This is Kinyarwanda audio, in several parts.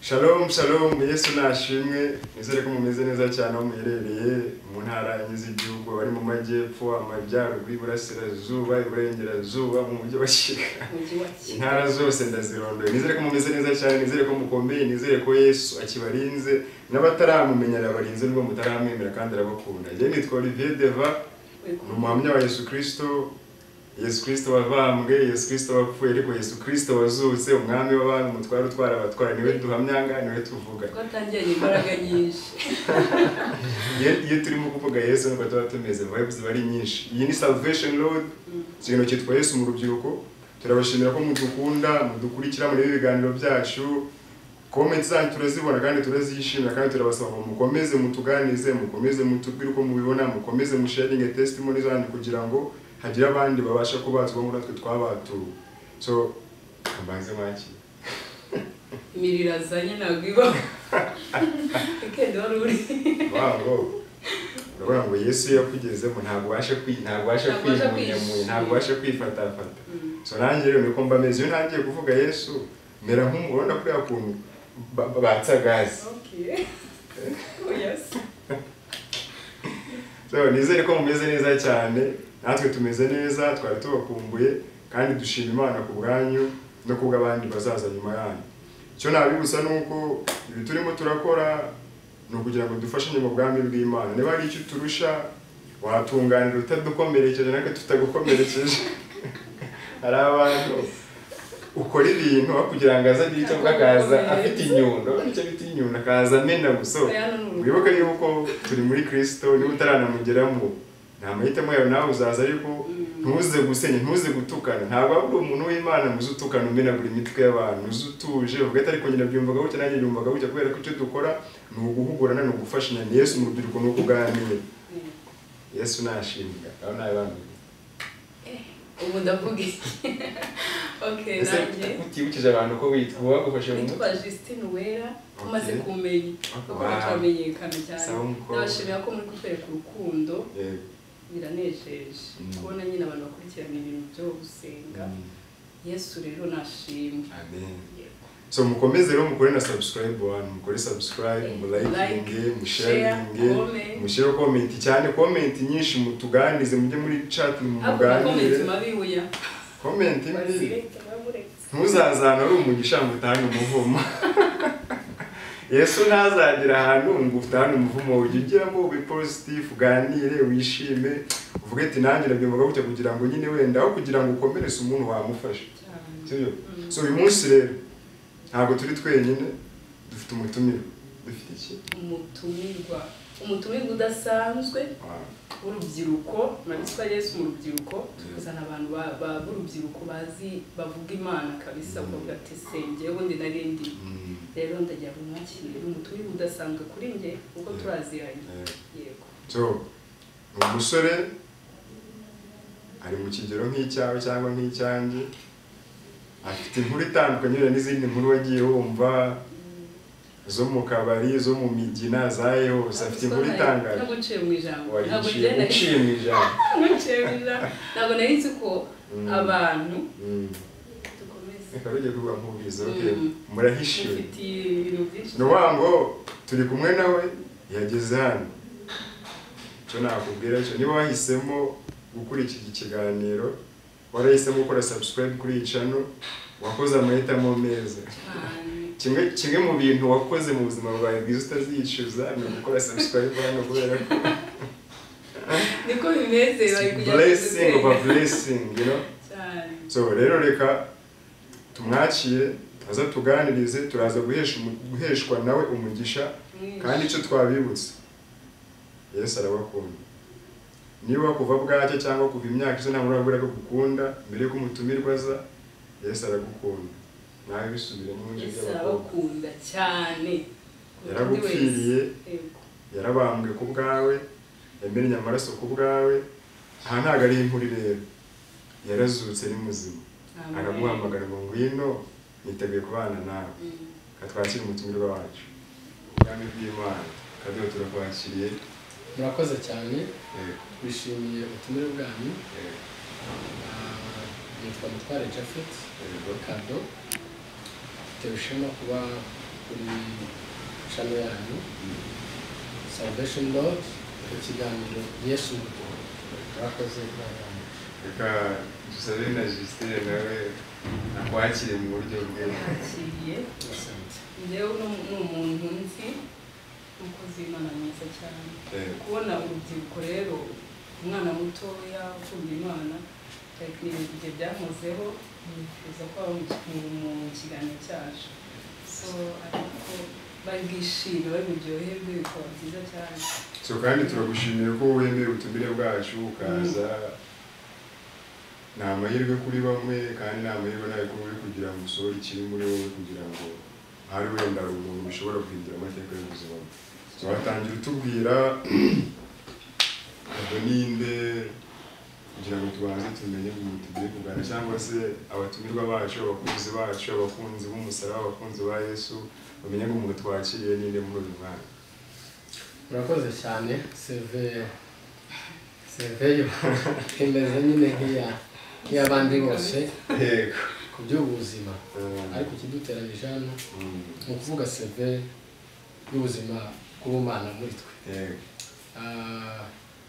Shalom shalom, Yesu nashimwe. Nizere ko mumeze neza cyane aho muherereye mu ntara enye z'igihugu, bari mu majyepfo, amajyaruguru, iburasirazuba, iburengerazuba, mu mujyi wa Kigali. Intara zose ndazirondoye. Nizere ko mumeze neza cyane, nizere ko mukomeye, nizere ko Yesu akibarinze, n'abataramumenya arabarinze nubwo mutaramwemera kandi arabakunda. Njye nitwa Olivier Deva, ni umuhamya wa Yesu Kristo. Yesu Kristo wavambwe, Yesu Kristo wapfuye, ariko Yesu Kristo wazutse, umwami w'abami, umutware utwara abatwara, niwe duhamyanga, niwe tuvuga. Twatangiranye imbaraga nyinshi. Iyo turimo kuvuga Yesu nuko tuba tumeze, vibes ziba ari nyinshi. Iyi ni Salvation Road, ikintu cyitwa Yesu mu rubyiruko. Turabashimira ko mudukunda, mudukurikira muri ibi biganiro byacu. Comments zanyu turazibona kandi turazishimira, kandi turabasaba ngo mukomeze mutuganize, mukomeze mutubwire uko mubibona, mukomeze musharinge testimony zanyu kugira ngo hagira abandi babasha kubatwa muri natwe twabatuwe. So mbanze mwaki imirira azanye ntabwo iba weekend wari uri wango urabona ngo Yesu yakugezemo, ntabwo ubasha kwimunyamunya, ntabwo ubasha kwifatafata. So nanjye rero niko mba meze iyo ntangiye kuvuga Yesu, mera nk'umubona kuriya kuntu batsa gazi. Okay. Oh yes. So nizere ko mumeze neza cyane, natwe tumeze neza, twari tubakumbuye kandi dushima Imana ku bwanyu no kubwa abandi bazaza nyuma yanyu. Icyo nabibutsa nuko ibi turimo turakora ni ukugira ngo dufashanye mu bwami bw'Imana. Niba hari icyo turusha watunganira utadukomerekeje natwe tutagukomerekeje. Hari abantu ukora ibintu kugira ngo aze agire icyo avuga akaza afite inyundo, icyo bita inyundo, akaza amena gusa. Wibuke yuko turi muri Kristo, niba utaranamugeramo nta mahitamo yawe, nawe uzaza, ariko ntuze gusenya, ntuze gutukana. Ntabwo ari umuntu w'Imana muze utukana umenagura imitwe y'abantu, uze utuje uvuge ati ariko nyina byumvaga gutya nanjye byumvaga gutya, kubera ko icyo dukora ni uguhugurana, ni ugufashanya. Ni Yesu mu rubyiruko, ni ukuganira. Yesu nashimwa, aho nabibambwiye. Ubu ndavuga iki? Okay, nanjye utibukije abantu ko witwa bagufashe mu mutwe. Nitwa Justine Uwera, tumaze kumenya kuko turamenyekana cyane. Ndabashimira ko muri kutwereka urukundo. Biranejeje kubona nyine abantu bakurikirana ibintu byo gusenga. Yesu rero nashimwe. Amen. So mukomeze rero mukore na subscribe one, mukore subscribe, mulikinge, musharinge, mushyire comment cyane, comment nyinshi mutuganize, mujye muri chat muganire. Comment mabi uya. Comment mbi. Ntuzazana ari umugisha ngo utange umuvumo. Yesu ntazagira ahantu ngo utange umuvumo, ujye ugiramo ube positive, uganire, wishime, uvuge ati nanjye nabyumvaga gutya, kugira ngo nyine wenda aho kugira ngo ukomerese umuntu wamufasha. Sibyo? So uyu munsi rero ntabwo turi twenyine, dufite umutumirwa. Dufite iki? Umutumirwa. Umutumirwa udasanzwe w'urubyiruko, murabiswa Yesu mu rubyiruko, tuzana abantu b'urubyiruko bazi bavuga Imana kabisa, ukavuga ati senge ubundi narindi. Rero ndagira ngo mwakire umutumirwa udasanzwe kuri nge kuko turaziranye. Yego. So umusore ari mu kigero nk'icyawe cyangwa nk'icyanjye, afite inkuru itandukanye n'izindi nkuru wagiye wumva zo mu kabari, zo mu migina, zaye hose. Afite inkuru itangaje. Ntabwo uciye mu ijambo. Ntabwo uciye mu ijambo. Ntabwo nari nzi ko abantu dukomeze. Reka rujye kuvuga nk'ubwiza, okay. Murahishiwe. Mufite ibintu byinshi. Ni ukuvuga ngo turi kumwe nawe yageze hano. Icyo nakubwira cyo, niba wahisemo gukurikira iki kiganiro, warahisemo gukora subscribe kuri iyi channel, wakoze amahitamo meza. Kimwe mu bintu wakoze mu buzima bwawe bwiza utazicuza ni ugukora subscribe hano, kubera ko niko bimeze, bari kujya blessing over blessing, you know. So rero reka tumwakire aza tuganirize, turaza guheshwa nawe umugisha. Kandi icyo twabibutse, Yesu arabakunda. Niba kuva bwacye cyangwa kuva imyaka izo ntabwo urabura ko gukunda, mbere yuko umutumirwa aza, Yesu aragukunda. Nawe bisubire mu nzu y'abakobwa. Arabakunda cyane. Yaragupfiriye, yarabambwe ku bwawe, yamennye amaraso ku bwawe. Aha ntabwo ari inkuru rero. Yarazutse ni muzima. Araguhamagara ngo ngwino, niteguye kubana nawe. Katwakire umutumirwa wacu. Ubwami bw'Imana, kaduha turakwakiriye. Murakoze cyane. Twishimiye ubutumire bwanyu. Nitwa Mutware Japhet Kado. Mfite ishema kuba Kuri channel yanyu Salvation Lord, ku kiganiro Yesu. Murakoze. Reka dusabe na Justine nawe akwakire mu buryo bwe. Nakiriye. Njyewe ni umuntu nzi, umukozi w'Imana mwiza cyane. Kubona urubyiruko rero, umwana mutoya ukunda Imana, ni ibintu ibyo byankozeho, nifuza ko aba mu kiganiro cyacu. So ariko bari bwishime, bari buryoherwe, bikaba byiza cyane. So kandi turagushimiye ko wemeye ubutumire bwacu ukaza. Ni amahirwe kuri bamwe kandi ni amahirwe nawe kuri wowe kugira ngo usohore ikiri muri wowe, kugira ngo hari wenda hari umuntu ushobora guhindura amateka y'ubuzima bwe. So watangira utubwira Kado ninde, kugira ngo tubanze tumenye umuntu tugiye kuganira, cyangwa se abatumirwa bacu, abakunzi bacu, abakunzi b'umusaraba, abakunzi ba Yesu, bamenye ngo umuntu twakiriye ninde muri uyu mwanya. Murakoze cyane. CV yo imeze nyine nk'iy'abandi bose. Yego. Ku by'ubuzima, ariko ikiduteranyije hano ni ukuvuga CV y'ubuzima bw'ubumana muri twe. Yego.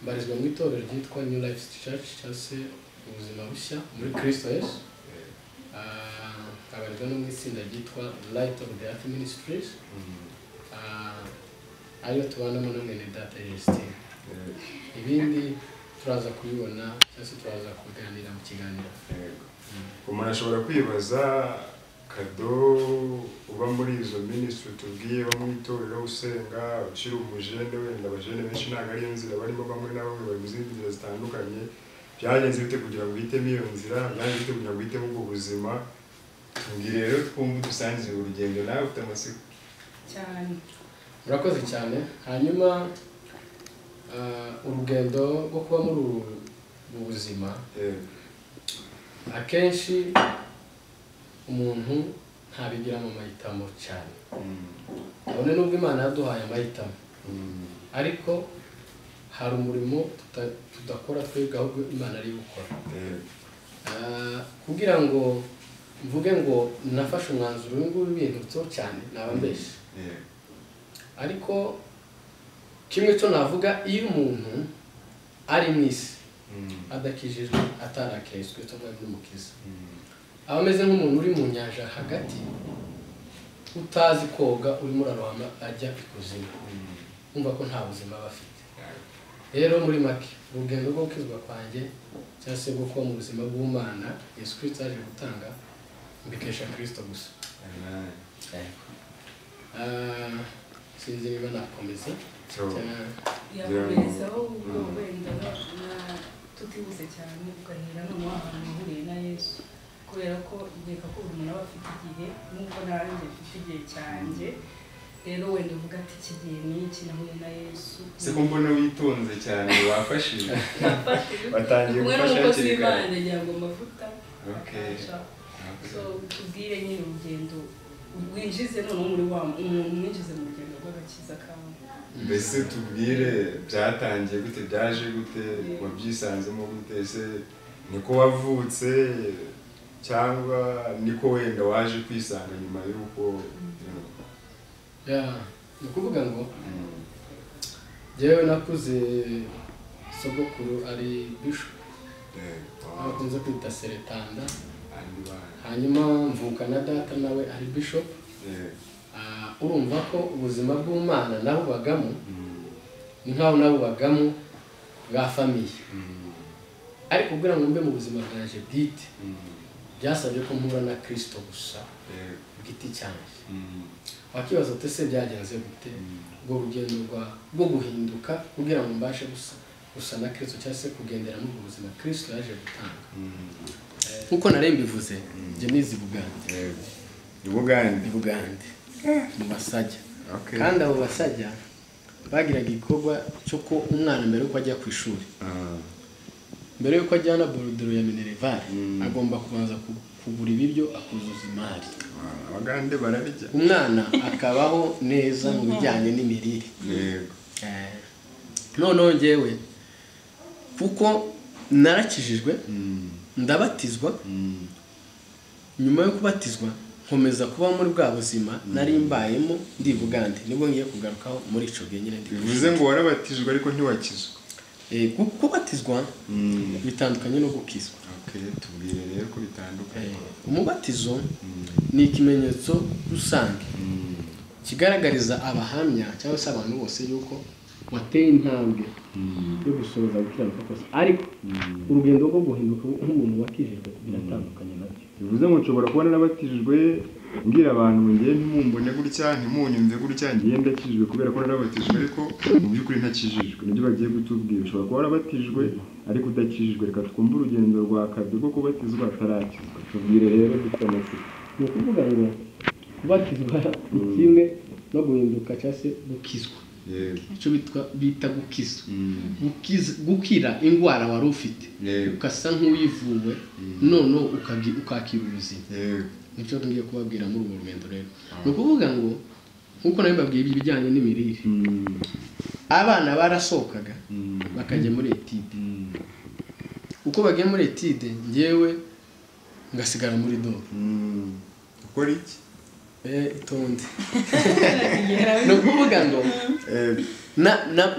Mbarizwa mu itorero ryitwa New Life Church, cyangwa se ubuzima bushya muri Kristo Yesu. Nkabarizwa no mu itsinda ryitwa Light of the Earth Ministries, ariyo tubanamo na mwene data Justine. Ibindi turaza kubibona cyangwa se turaza kuganira mu kiganiro. Yego. Umuntu ashobora kwibaza Kado uba muri izo ministry tubwiye, uba mu itorero usenga, ukiri umujene, wenda abajene benshi ntabwo ari inzira barimo, bamwe na bamwe bari mu zindi nzira zitandukanye. Byagenze bite kugira ngo uhitemo iyo nzira? Byagenze bite kugira ngo uhitemo ubwo buzima? Tubwire rero twumve, udusangize urugendo, nawe ufite amatsiko cyane. Murakoze cyane. Hanyuma urugendo rwo kuba muri ubu buzima, akenshi umuntu ntabigiramo amahitamo cyane. Kabone nubwo Imana yaduhaye amahitamo, ariko hari umurimo tudakora twebwe, ahubwo Imana ari gukora. Kugira ngo mvuge ngo nafashe umwanzuro uyu nguyu bintutseho cyane, naba mbeshye. Ariko kimwe cyo navuga, iyo umuntu ari mu isi adakijijwe, atarakira Yesu Kristo nk'umwami n'umukiza, aba ameze nk'umuntu uri mu nyanja hagati utazi koga, urimo urarohama ajya ikuzimu, umva ko nta buzima aba afite. Rero muri make, urugendo rwo gukizwa kwanjye cyangwa se rwo kuba mu buzima bw'Imana Yesu Kristo yaje gutanga, mbikesha Kristo gusa. Sinzi niba nakomeza. Yakomerezaho ubwo wenda tutihuse cyane, ugahera noneho ahantu wahuriye na Yesu, kubera ko nkeka ko buri muntu aba afite igihe, nk'uko nanjye mfite igihe cyanjye. Rero wenda uvuga ati iki gihe ni iki nahuye na Yesu. Se ko mbona witonze cyane, wafashije. Batangiye gufasha hakiri kare. Ngira ngo amavuta. So tubwire nyine urugendo winjize noneho muri wa umuntu mwinjize mu rugendo rw'agakiza kawe. Mbese tubwire byatangiye gute, byaje gute, wabyisanzemo gute, ese niko wavutse cyangwa niko wenda waje kwisanga nyuma y'uko? Ni ukuvuga ngo njyewe nakuze sogokuru ari bishop, abakunze kwita Seretanda. Hanyuma mvuka na data nawe ari bishop. Urumva ko ubuzima bw'Imana nabubagamo ni nkaho nabubagamo bwa famiye, ariko kugira ngo mbe mu buzima bwanje bwite byasabye ko mpura na Kristo gusa giti cyanjye. Wakibaza uti se byagenze gute ubwo rugendo rwo guhinduka kugira ngo mbashe gusa na Kristo cyangwa se kugendera mu buzima Kristo yaje gutanga? Nkuko nari mbivuze, njye nize Bugande. Bugande. Bugande mu Basajya. Kandi abo Basajya bagiraga igikorwa cyo ko umwana mbere yuko ajya ku ishuri, mbere yuko ajyana borudero ya minerval, agomba kubanza kugura ibiryo akuzuza imari. Abagande barabijya. Umwana akabaho neza mu bijyanye n'imirire. Yego. Noneho njyewe kuko narakijijwe, ndabatizwa, nyuma yo kubatizwa Nkomeza kuba muri bwa buzima nari mbayemo ndi Bugande, nibwo ngiye kugarukaho muri ico gihe nyine ndi. Bivuze ngo warabatijwe ariko ntiwakizwa. Kubatizwa bitandukanye no gukizwa. Okay, tubwire rero ko bitandukanye. Umubatizo ni ikimenyetso rusange kigaragariza abahamya cyangwa se abantu bose yuko wateye intambwe yo gusohoza gukiranuka kose, ariko urugendo rwo guhinduka nk'umuntu wakijijwe biratandukanye nabyo. Bivuze ngo nshobora kuba narabatijwe mbwira abantu ngo ngiye ntimumbone gutya, ntimunyumve gutya, ngiye ndakijijwe kubera ko narabatijwe, ariko mu by'ukuri ntakijijwe. Nibyo bagiye kutubwira. Ushobora kuba warabatijwe ariko udakijijwe. Reka twumve urugendo rwa Kado rwo kubatizwa atarakizwa. Tubwire rero, dufite amatsiko. Ni ukuvuga ngo kubatizwa ni kimwe no guhinduka cyangwa se gukizwa. Icyo bita gukizwa, gukira indwara wari ufite ukasa nk'uyivuwe, none ukakira ubuzima. Nicyo ngiye kubabwira muri urwo rugendo rero. Ni ukuvuga ngo nk'uko nabibabwiye ibijyanye n'imirire, abana barasohokaga bakajya muri etide. Uko bagiye muri etide, njyewe ngasigara muri doro. Ukora iki? Itonde. Ni ukuvuga ngo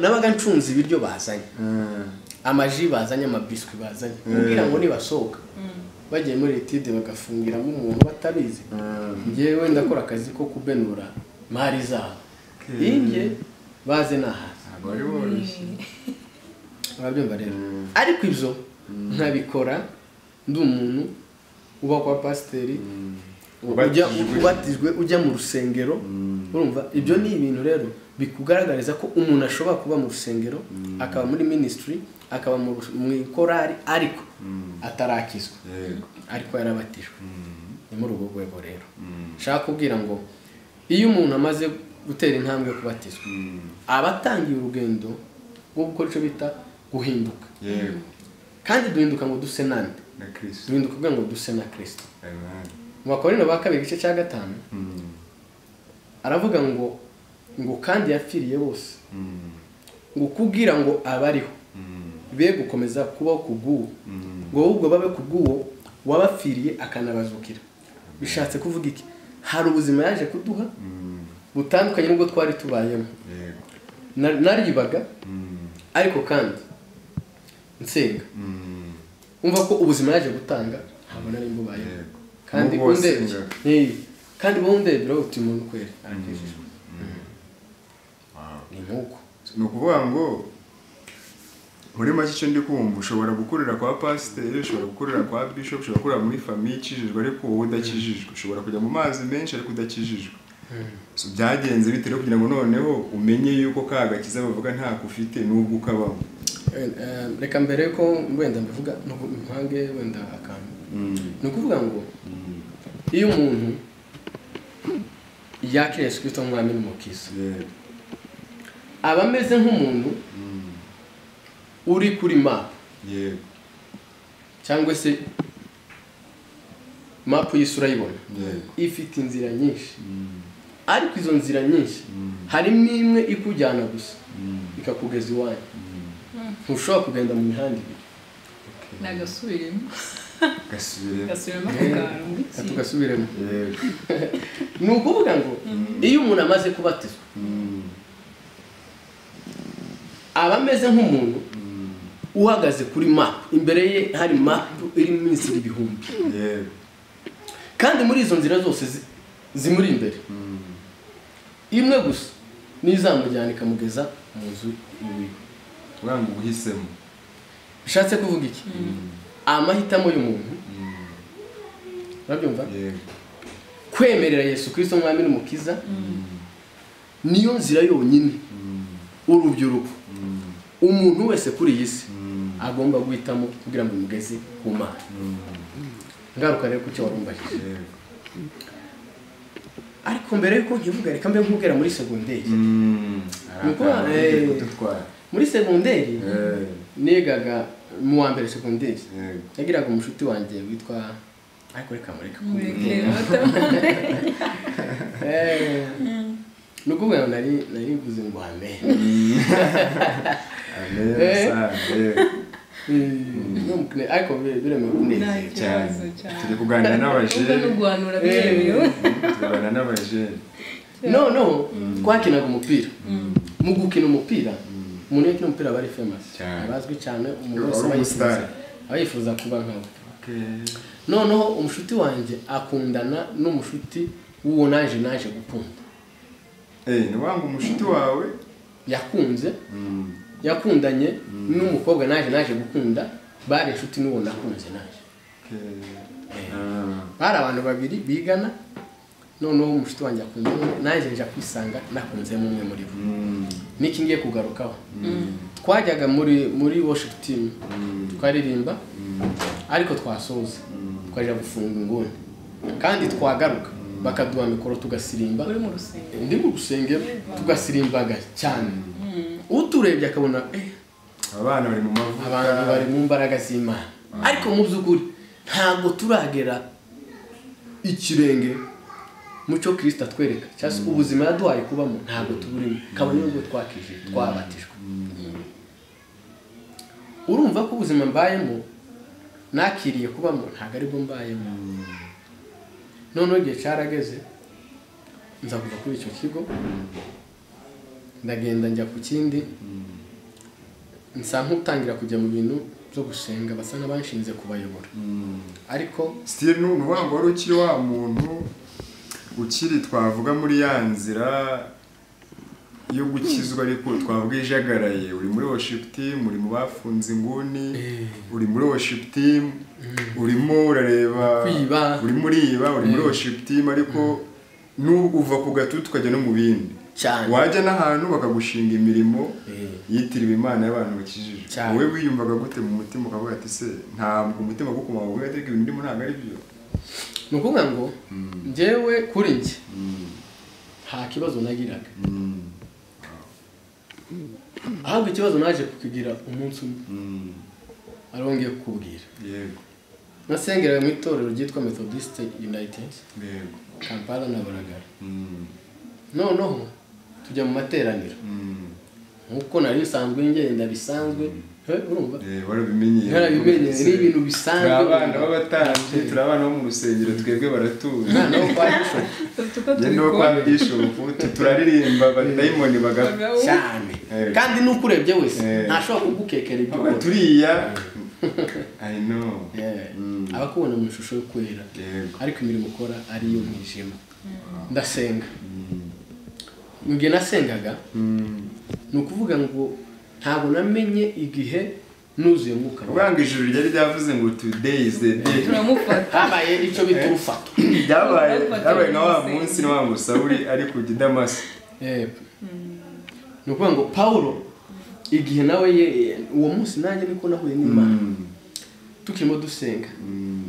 nabaga ncunze ibiryo bazanye, amaji bazanye, amabiswi bazanye, kugira ngo nibasohoka bagiye muri etide bagafungiramo umuntu batabizi, njyewe ndakora akazi ko kubenura mari zabo, inge baze nahaza. Urabyumva rero. Ariko ibyo nkabikora ndi umuntu uba kwa pasiteri, ubatijwe, ujya mu rusengero. Urumva ibyo ni ibintu rero bikugaragariza ko umuntu ashobora kuba mu rusengero, akaba muri ministry, akaba mu korari, ariko atarakizwa, ariko yarabatijwe. Ni muri urwo rwego rero nshaka kubwira ngo iyo umuntu amaze gutera intambwe yo kubatizwa, aba atangiye urugendo rwo gukora icyo bita guhinduka. Kandi duhinduka ngo duse nande? Duhinduka kugira ngo duse na Kristo. Mu Bakorinto ba kabiri igice cya 5 aravuga ngo kandi yapfiriye bose, ngo kugira ngo abariho be gukomeza kubaho kubw'uwo, ngo ahubwo babe kubw'uwo wabapfiriye akanabazukira. Bishatse kuvuga iki? Hari ubuzima yaje kuduha butandukanye n'ubwo twari tubayemo. Naribaga ariko kandi nsenga. Umva ko ubuzima yaje gutanga ntabwo nari mbubayemo. Kandi undebye, kandi wundebye uti umuntu kweri arakijijwe. Ni nkuko. Ni ukuvuga ngo muri make icyo ndi kumva, ushobora gukorera kwa pasiteri, ushobora gukorera kwa bishop, ushobora gukorera muri famiye ikijijwe ariko wowe udakijijwe, ushobora kujya mu mazi menshi ariko udakijijwe. So byagenze bite rero kugira ngo noneho umenye yuko ka gakiza bavuga ntako ufite nubwo ukabamo? Reka mbere ko wenda mbivuga mpange wenda akantu. Ni ukuvuga ngo iyo umuntu yakiriye Yesu Kristo nk'umwami n'umukiza, aba ameze nk'umuntu uri kuri map, cyangwa se map y'isi urayibona ifite inzira nyinshi, ariko izo nzira nyinshi harimo imwe ikujyana gusa ikakugeza iwanyu. Ntushobora kugenda mu mihanda ibiri. Nagasubiremo. Gasubiremo. Tugasubiremo. Ni ukuvuga ngo iyo umuntu amaze kubatizwa, aba ameze nk'umuntu uhagaze kuri map, imbere ye hari map irimo inzira ibihumbi. Kandi muri izo nzira zose zimuri imbere, imwe gusa nizamujyana ikamugeza mu nzu iwe. Uranga uhisemo. Bishatse kuvuga iki? Amahitamo y'umuntu. Urabyumva? Kwemerera Yesu Kristo nk'umwami n'umukiza niyo nzira yonyine urubyiruko umuntu wese kuri iyi si agomba guhitamo kugira ngo imugeze ku Mana. Ngaruka rero kucyo warumbajije. Ariko mbere yuko nkivuga reka mbe nkubwira muri segonderi. Nuko muri segonderi nigaga mu wa mbere segonderi. Yagiraga umushuti wanjye witwa ariko reka mureka. Nuko nari mvuze ngo amen. Amen. Ariko biremewe kunezerwa cyane. Turi kuganira n'abajene. No guhanura biremewe. Tuganira n'abajene. No, twakinaga umupira. Mu gukina umupira, umuntu yakina umupira bari famous. Abazwi cyane, umuntu wese abayifuza kuba nkawe. Noneho umushuti wanjye akundana n'umushuti w'uwo naje gukunda. Ni wangu umushuti wawe yakunze yakundanye n'umukobwa naje gukunda, bari inshuti n'uwo nakunze naje. Bari abantu babiri bigana, noneho umushuti wanjye akunda naje nja kwisanga nakunzemo umwe muri bo. Niki ngiye kugarukaho. Twajyaga muri worship team twaririmba, ariko twasoza twaje gufunga inguni kandi twagaruka bakaduha mikoro tugasirimba. Uri mu rusengero? Ndi mu rusengero tugasirimbaga cyane. Uturebye akabona abana bari mu mavuta, abantu bari mu mbaraga z'Imana. Ariko mu by'ukuri ntabwo turagera ikirenge mucyo Kristo atwereka cyangwa ubuzima yaduhaye kubamo ntabwo tuburimo, kabone nubwo twakije twabatijwe. Urumva ko ubuzima mbayemo nakiriye kubamo ntabwo aribwo mbayemo. Noneho igihe cyarageze nza kuva kuri icyo kigo ndagenda njya ku kindi, nsa nk'utangira kujya mu bintu byo gusenga, basa n'abanshinze kubayobora. Ariko still n'ubu wari ukiri wa muntu ukiri twavuga muri ya nzira yo gukizwa, ariko twavuga ijagaraye. Uri muri worship team, uri mu bafunze inguni, uri muri worship team, urimo urareba kwiba, uri muriba, uri muri worship team, ariko nubwo uva ku gatutu ukajya no mu bindi cyane. Wajya n'ahantu bakagushinga imirimo yitiriwe Imana y'abantu bakijije. Wowe wiyumvaga gute mu mutima ukavuga ati se ntabwo umutima gukoma uvuga ati ibintu ndimo ntabwo ari byo? Ni ukuvuga ngo njyewe kuri njye nta kibazo nagiraga. Ahubwo ikibazo naje kukigira umunsi umwe arongeye kukubwira. Yego. Nasengeraga mu itorero ryitwa Methodist United. Yego. Kampala na Baragara. Noneho tujya mu materaniro. Nkuko nari nsanzwe ngenda bisanzwe, urumva? Warabimenyeye. Narabimenyeye, ni ibintu bisanzwe. Turi abana b'abatambyi, turi abana bo mu rusengero, twebwe baratuzi. Noneho kwa Bishop. Noneho kwa Bishop turaririmba abadayimoni bagapfa cyane. Kandi nukurebye wese ntashobora kugukekera ibyo ukora. Turiya I know. Abakubona mu ishusho yo kwera, ariko imirimo ukora ari iyo mwijima. Ndasenga. Mugihe nasengaga ni ukuvuga ngo ntabwo namenye igihe nuzuye mwuka. Ubanga ijuru ryari ryavuze ngo today is the day. Turamufata. Habaye icyo bita urufato. Byabaye nka wa munsi wa Musawuli ari ku Damasiko. Ni ukuvuga ngo Paulo igihe nawe uwo munsi nanjye niko nahuye n'Imana. Tukirimo dusenga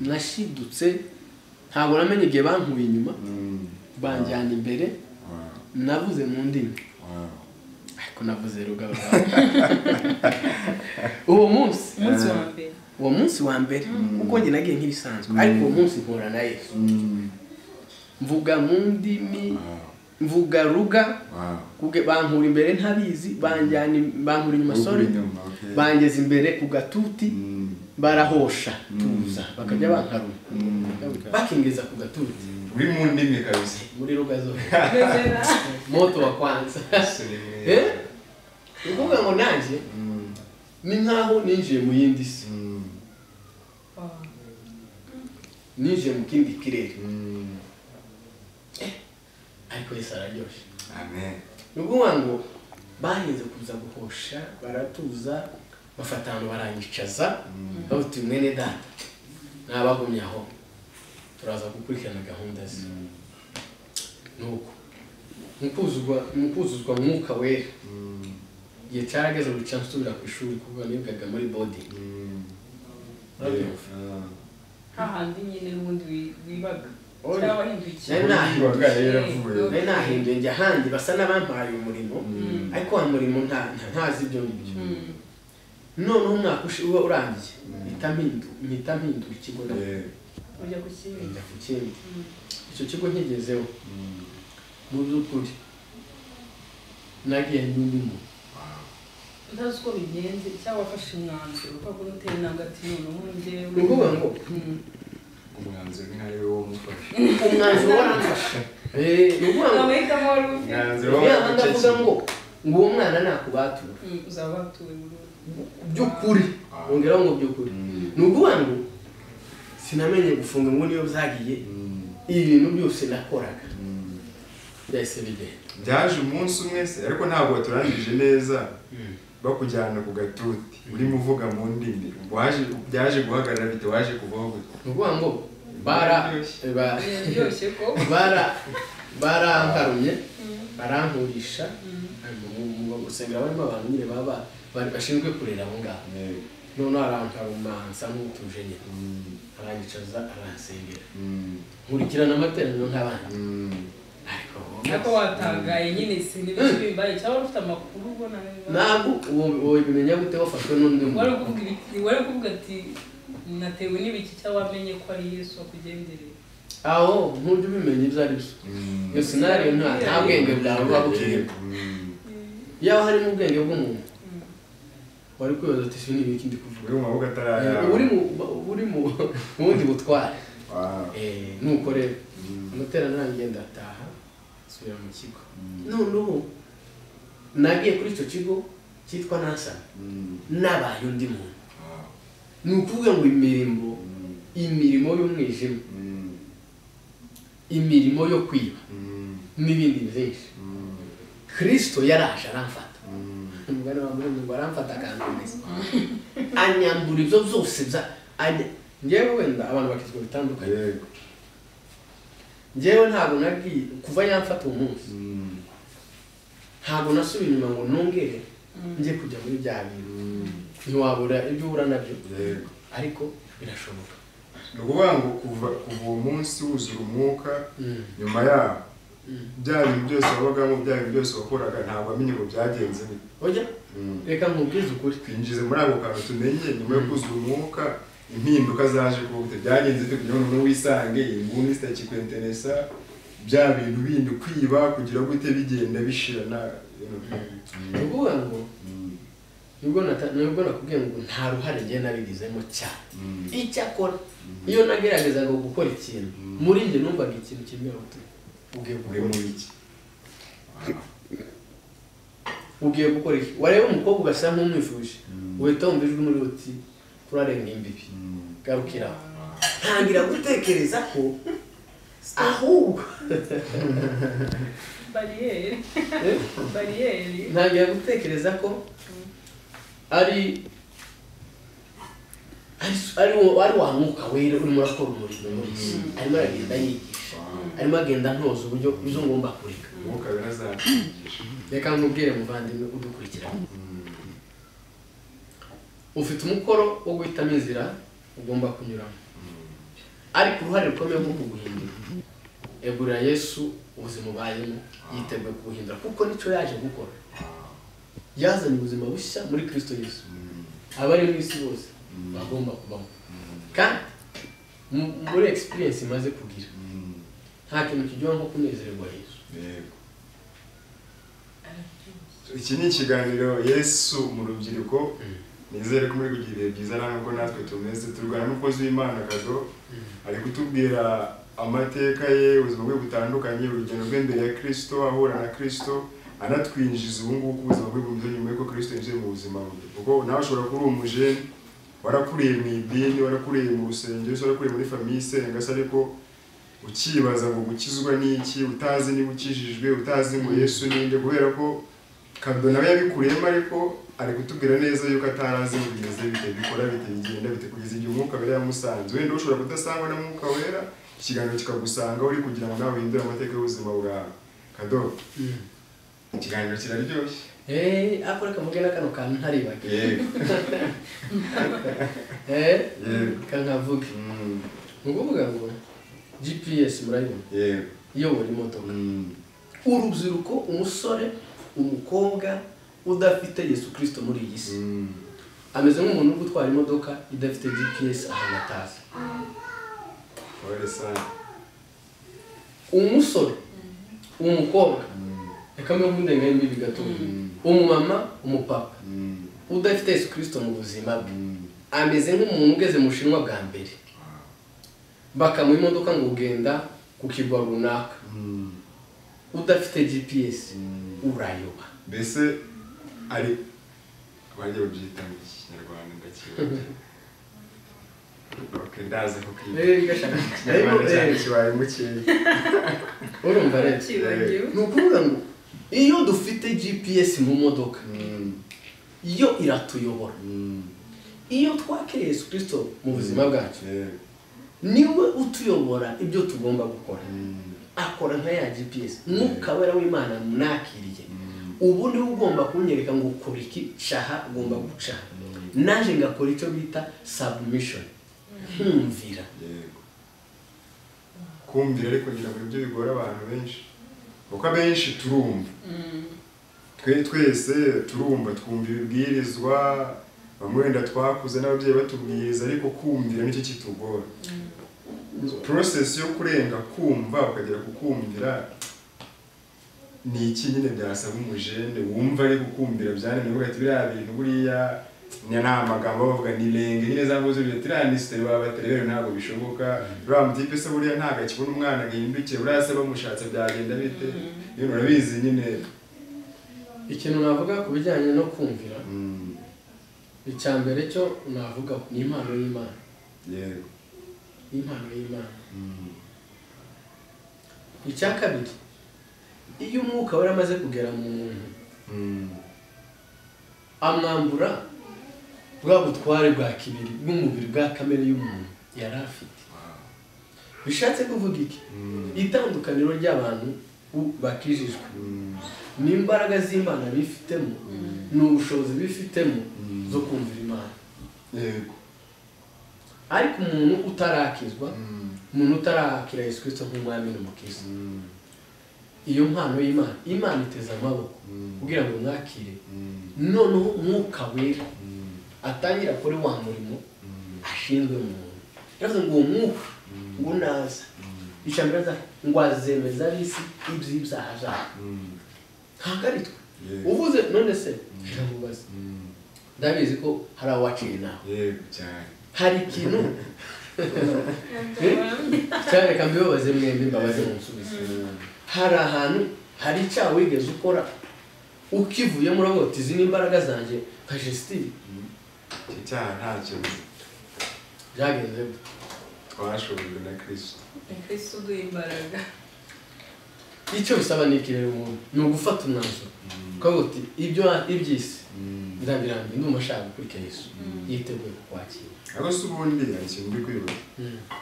nashidutse, ntabwo namenye igihe bankuye inyuma banjyana imbere, navuze mu ndimi. Ariko navuze rugaba. Uwo munsi uwo munsi wa mbere kuko njye nagiye nk'ibisanzwe, ariko uwo munsi mpura na Yesu. Mvuga mu ndimi, mvuga ruga, bankura imbere ntabizi, banjyana bankura inyuma, sorry, bangeza imbere ku gatuti, barahosha tuza bakajya bankaruma bakingeza ku gatuti. Uri mu ndimi kabisa muri ruga zo moto wa kwanza. Ukuvuga ngo nanjye ni nkaho ninjiye mu yindi si, ninjiye mu kindi kirere. Ariko Yesu araryoshye. Amen. Ni ukuvuga ngo bahinze kuza guhosha, baratuza, bafata ahantu baranyicaza, bavuga mwene data nabagumye aho turaza gukurikirana gahunda ze. Nuko mukuzuzwa mwuka wera. Igihe cyarageze guca nsubira ku ishuri kuko nigaga muri boarding. Hahandi nyine n'ubundi wibaga cyangwa wahindukiye. Nari nahinduye njya ahandi basa n'abampaye umurimo, ariko wa murimo ntazi ibyo ngibyo. Noneho umwaka uba urangiye mpita mpindura ikigo ujya ku kindi. Njya ku kindi. Icyo kigo nkigezeho mu by'ukuri nagiye n'undi muntu. Ntazi uko bigenze cyangwa wafashe umwanzuro kuko uteye intambwe ati noneho njyewe Ni ukuvuga ngo umwanzuro ni nkawe wo mufashe. Umwanzuro waramfashe. Ni ukuvuga ngo amahitamo wari ufite. Umwanzuro ndavuga ngo uwo mwana nakubatura. Uzaba watuwe burundu. By'ukuri. Ongeraho ngo by'ukuri. Ni ukuvuga ngo sinamenye gufunga ngo niyo byagiye. Ibintu byose nakoraga. Byahise bigenda. Byaje umunsi umwe se ariko ntabwo waturangije neza. Bakujyana ku gatuti urimo uvuga mu ndimi waje byaje guhagarara bite waje kuvaho gute? Ni ukuvuga ngo barankarumye barankurisha mu gusengera barimo abantu nyine baba bari bashinzwe kurera aho ngaho. None arankaruma nsa nk'utuje nyine aranyicaza aransengera nkurikirana amateraniro nk'abandi. Ariko watangaye nyine si n'ibiki bibaye cyangwa ufite amakuru ubona ntabwo wowe bimenya gute wafashwe n'undi muntu. Wari kuvuga ati natewe n'ibiki cyangwa wamenye ko ari Yesu wakugendereye. Aho ntujya ubimenya ibyo ari byo. Iyo scenario nta bwenge bwawe buba bukirimo. Yaba harimo ubwenge bw'umuntu wari kwibaza ati si n'ibiki ndi kuvuga. Uri mu maboko atarayawe. Uri mu bundi butware. Nuko rero amateraniro arangiye ndataha nsubira mu kigo. Noneho nagiye kuri icyo kigo cyitwa NASA nabaye undi muntu. Ni ukuvuga ngo imirimo y'umwijima, imirimo yo kwiba n'ibindi byinshi. Kristo yaraje aramfata. Umugani wa Muremyi ngo aramfata akankomeza. Anyambura ibyo byose bya njyewe wenda abantu bakizwa bitandukanye. Njyewe ntabwo nagiye kuva yamfata uwo munsi. Ntabwo nasubiye inyuma ngo nongere njye kujya muri bya bintu. Ntiwabura ibyo uhura nabyo. Ariko birashoboka. Ni ukuvuga ngo kuva uwo munsi wuzura umwuka nyuma yaho bya bintu byose wabagamo bya bintu byose wakoraga ntabwo wamenye ngo byagenze bite. Oya reka nkubwize ukuri. Twinjize muri ako kantu tumenye nyuma yo kuzura umwuka impinduka zaje kuba gute byagenze bite kugira ngo wisange inguni zitakikwenteresa bya bintu bindi kwiba kugira gute bigenda bishirana. Ni ukuvuga ngo nubwo nakubwiye ngo nta ruhare njye nabigizemo cyane. Icyakora iyo nageragezaga gukora ikintu muri njye numvaga ikintu kimwe ugiye iki ugiye gukora iki wareba umukobwa ugasa nk'umwifuje uhita wumva ijwi muri uti turarenga imbibi garukira ntangira gutekereza ko ahubwo bariyeri ntangira gutekereza ko ari wa mwuka wera urimo urakora umurimo muri isi arimo aragenda yigisha arimo agenda ntoza uburyo izo ngomba kureka. Umwuka wera azakwigisha. Reka nkubwire muvandimwe udukurikirana. Ufite umukoro wo guhitamo inzira ugomba kunyuramo. Ariko uruhare rukomeye rwo kuguhindura. Egurira Yesu ubuzima ubayemo yiteguye kuguhindura kuko nicyo yaje gukora. Yazanye ubuzima bushya muri Kristo Yesu. Abari mu isi bose bagomba kubamo. Kandi muri experience imaze kugira nta kintu kijya nko kunezererwa Yesu. Yego. Iki ni ikiganiro Yesu mu rubyiruko. Nizere ko muri kugira ibihe byiza nubwo natwe tumeze turwana n'umukozi w'Imana Kado ari kutubwira amateka ye ubuzima bwe butandukanye urugendo rwe mbere ya Kristo ahura na Kristo anatwinjiza ubu ngubu ubuzima bwe bumeze nyuma y'uko Kristo yinjiye mu buzima bwe. Kuko nawe ushobora kuba uri umujene warakuriye mu idini warakuriye mu rusengero warakuriye muri famille isenga se ariko ukibaza ngo gukizwa n'iki utazi niba ukijijwe utazi ngo Yesu ninde kubera ko Kado nawe yabikuriyemo ariko ari kutubwira neza yuko atarazi ngo bimeze bite bikora bite bigenda bite kugeza igihe umwuka wera yamusanze. Wenda ushobora kudasangwa na mwuka wera ikiganiro kikagusanga uri kugira ngo nawe uhindure amateka y'ubuzima bwawe. Kado ikiganiro kiraryoshye. Ariko reka mvuge na kano kantu ntaribagiwe. Yego. Reka nkavuge. Ni ukuvuga ngo GPS murayibona. Yego. Iyobora imodoka. Urubyiruko umusore umukobwa udafite Yesu Kristo muri iyi si ameze nk'umuntu uri gutwara imodoka idafite GPS ahantu atazi. Umusore umukobwa reka mbe nkundenga imbibi gato umumama umupapa udafite Yesu Kristo mu buzima bwe ameze nk'umuntu ugeze mu Bushinwa bwa mbere, bakamuha imodoka ngo ugenda ku kirwa runaka, udafite GPS urayoba. Mbese ari abajya babyita mu Kinyarwanda ndakibaza. Okay, ndaza kukiga. Kibaye mukeya. Urumva rero ni ukuvuga ngo iyo dufite GPS mu modoka iyo iratuyobora. Iyo twakiriye Yesu Kristo mu buzima bwacu niwe utuyobora ibyo tugomba gukora. Akora nka ya GPS. Mwuka Wera w'Imana munakiriye, ubu niwe ugomba kunyereka ngo ukora iki, caha ugomba guca. Naje ngakora icyo bita submission, nkumvira. Yego, kumvira ariko ngira ngo ibyo bigora abantu benshi, kuko abenshi turumva, twe twese turumva, twumva ibibwirizwa, bamwe wenda twakuze n'ababyeyi batubwiriza, ariko kumvira nicyo kitugora. Process yo kurenga kumva ukagera ku kumvira ni iki nyine byasaba umujene wumva ari gukumvira byananiye, uvuga ati biriya bintu buriya ni amagambo bavuga ni lenge nyine za mbuzo bya baba baterere ntabwo bishoboka, buriya mutipe se buriya ntabwo akibona umwana agahindukiye, buriya se bamushatse byagenda bite, ibintu urabizi nyine. Ikintu navuga ku bijyanye no kumvira, icya mbere cyo navuga ni impano y'Imana. Yego, impano y'Imana. Icya kabiri, iyo umwuka wera amaze kugera mu muntu amwambura bwa butware bwa kibiri bw'umubiri bwa kamere y'umuntu yari afite. Bishatse kuvuga iki? Itandukaniro ry'abantu bakijijwe ni imbaraga z'Imana bifitemo, ni ubushobozi bifitemo zo kumvira Imana. Yego. Ariko umuntu utarakizwa, umuntu utarakira Yesu Kristo nk'umwami n'umukiza, iyo mpano y'Imana, Imana iteze amaboko kugira ngo mwakire. Noneho Umwuka Wera atangira kuri wa murimo ashinzwe mu muntu. Yavuze ngo uwo mwuka ngo naza, icambere ngo azemeza ab'isi iby'ibyaha byabo. Ntabwo ari twe uvuze. None se ndamubaza, ndabizi ko hari awaciye nawe. Yego cyane. Hari ikintu cyane, reka mbibabaze mwembi, mbabaze munsubize. Hari ahantu hari icyaha wigeze ukora ukivuyemo uravuga uti izi ni imbaraga zanjye nka Justine? Icyo cyaha ntacyo byagenze gute? Twashobojwe na Kristo. Kristo uduha imbaraga. Icyo bisaba ni iki rero umuntu? Ni ugufata umwanzuro ukavuga uti ibyo iby'isi ndabirambiwe, ndumva nshaka gukurikira Yesu, yiteguye kukwakira. Ariko se ubundi hari ikintu ndi kwibaza,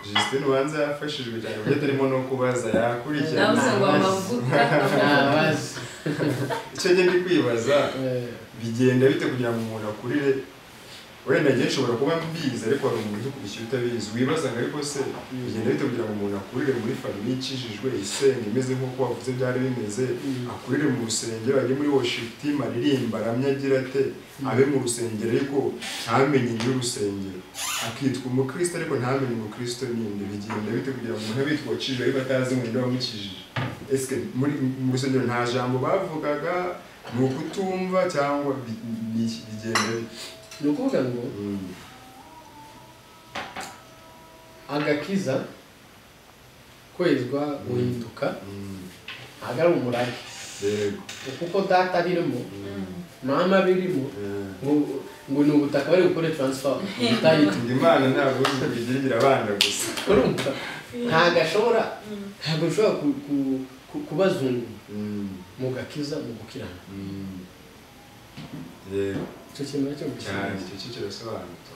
Justine ubanza yafashijwe cyane kuko atarimo no kubaza, yakurikirana. Nawe ngo amavuta. Icyo njye ndi kwibaza, bigenda bite kugira ngo umuntu akurire? Wenda njye nshobora kuba mbizi ariko hari umuntu ukubishyura utabizi, wibaza ngo ariko se bigenda bite kugira ngo umuntu akurire muri famille ikijijwe, isenga imeze nk'uko wavuze byari bimeze, akurire mu rusengero, ajye muri worship team, aririmba, aramye, agira ate, abe mu rusengero ariko ntamenye iby'urusengero, akitwa umukristo ariko ntamenye umukristo ninde? Bigenda bite kugira ngo umuntu abe yitwa wakijijwe ariko atazi ngo ninde wamukijije? Ese muri mu rusengero nta jambo bavugaga, ni ukutumva cyangwa bigenda bite? Ni ukuvuga ngo agakiza, kwezwa, guhinduka ntabwo ari umurage. Kuko data birimo, mama birimo, ngo ni ubutaka bari gukora transfer. Imana ntabwo igira abana gusa. Urumva ntabwo ashobora, ntabwo ushobora kubazungu mu gakiza, mu gukirana. Icyo kintu nacyo cyane, icyo kirasobanutse.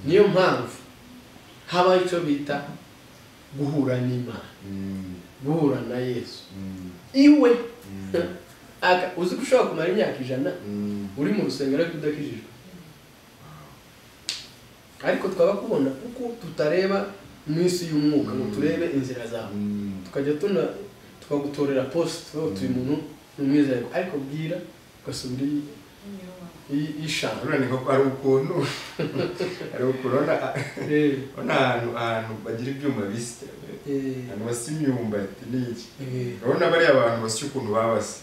Niyo mpamvu habaho icyo bita guhura n'Imana, guhura na Yesu iwe. Uzi ko ushobora kumara imyaka 100 uri mu rusengero ariko udakijijwe, ariko twaba kubona kuko tutareba mu isi y'umwuka ngo turebe inzira zawe, tukajya tukagutorera post uyu muntu ni umwizerwa, ariko bwira ugasubira ishaka. Urabona ko ari ukuntu ari ukuntu ahantu bagira ibyuma bisya, ahantu basa imyumbati n'iki, urabona bariya abantu basya ukuntu babasa,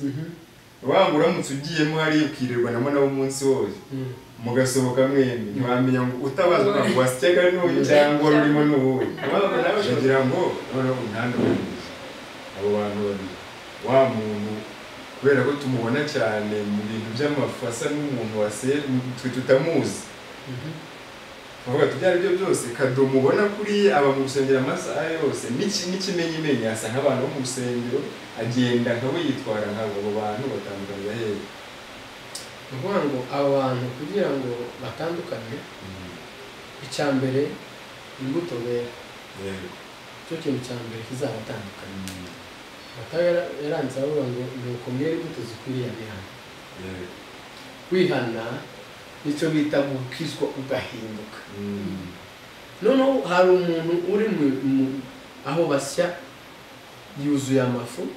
Wanga uramutse ugiyemo hariya ukirirwanamo nabo umunsi wose mugasohoka mwembi, ntiwamenya ngo utabazwa ngo wasyaga n'uyu cyangwa wari urimo n'uwuhe. Nawe kugira ngo noneho untandukanyirize abo bantu babiri, wa muntu kubera ko tumubona cyane mu bintu by'amafu asa n'umuntu waseye twe tutamuzi, tuvuga ati ibyo ari byo byose Kadomo ubona kuriya aba mu rusengero amasaha yose, n'ikimenyimenyi asa nk'abantu bo mu rusengero, agenda nkabo, yitwara nkabo. Abo bantu batandukanye hehe? Ni ukuvuga ngo aba bantu kugira ngo batandukane, icya mbere imbuto bera, icyo kintu cya mbere kizabatandukanya. Matayo yaranditse avuga ngo nuko mwera imbuto zikwiriye abihana. Kwihana nicyo bita gukizwa ugahinduka. Noneho hari umuntu uri aho basya yuzuye amafu,